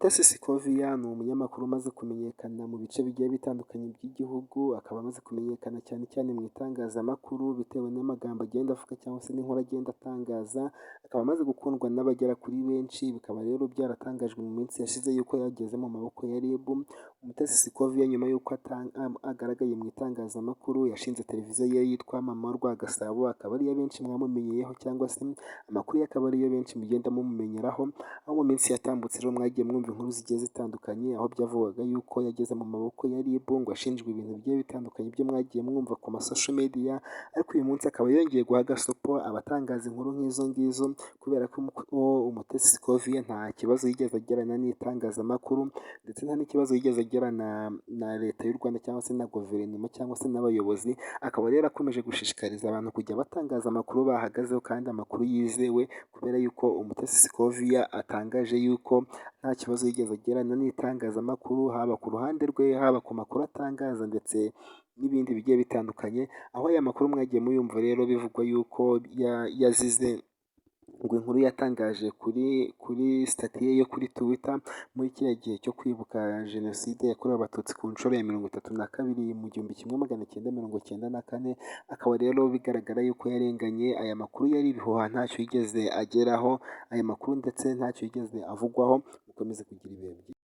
Umutesi Scovia ni umunyamakuru umaze kumenyekana mu bice bigiye bitandukanye by'igihugu, akaba amaze kumenyekana cyane cyane mu itangazamakuru bitewe n'amagambo agenda avuga cyangwa se n'inkuru agenda atangaza, akaba amaze gukundwa n'abagera kuri benshi. Bikaba rero byaratangajwe mu minsi yashize yuko yageze mu maboko ya RIB. Umutesi Scovia, nyuma y'uko agaragaye mu itangazamakuru, yashinze televiziyo ye yitwa Mama Urwagasabo, akaba ariyo benshi mwamumenyeyeho cyangwa se amakuru ye akaba ariyo benshi mugenda mumumenyeraho. Aho mu minsi yatambutse rero mwagiye mwumva inkuru zigiye zitandukanye, aho byavugwaga yuko yageze mu maboko ya RIB ngo ashinjwe ibintu bigiye bitandukanye byo mwagiye mwumva ku ma social media. Ariko uyu munsi akaba yongeye guha agasopo abatangaza inkuru nk'izo ngizo, kubera ko Umutesi Scovia nta kibazo yigeze agirana n'itangazamakuru, ndetse nta n'ikibazo yigeze agirana na Leta y'u Rwanda cyangwa se na guverinoma cyangwa se n'abayobozi. Akaba rero akomeje gushishikariza abantu kujya batangaza amakuru bahagazeho kandi amakuru yizewe, kubera yuko Umutesi Scovia atangaje yuko nta kibazo yigeze agirana n'itangazamakuru, haba ku ruhande rwe, haba ku makuru atangaza ndetse n'ibindi bigiye bitandukanye. Aho aya makuru mwagiye muyumva rero bivugwa yuko yazize ngo inkuru yatangaje kuri status ye yo kuri Twitter muri kiriya gihe cyo kwibuka Jenoside yakorewe Abatutsi ku nshuro ya 32 mu 1994. Akaba rero bigaragara yuko yarenganye. Aya makuru yari ibihuha, ntacyo yigeze ageraho aya makuru, ndetse ntacyo yigeze avugwaho. Mukomeze kugira ibihe byiza.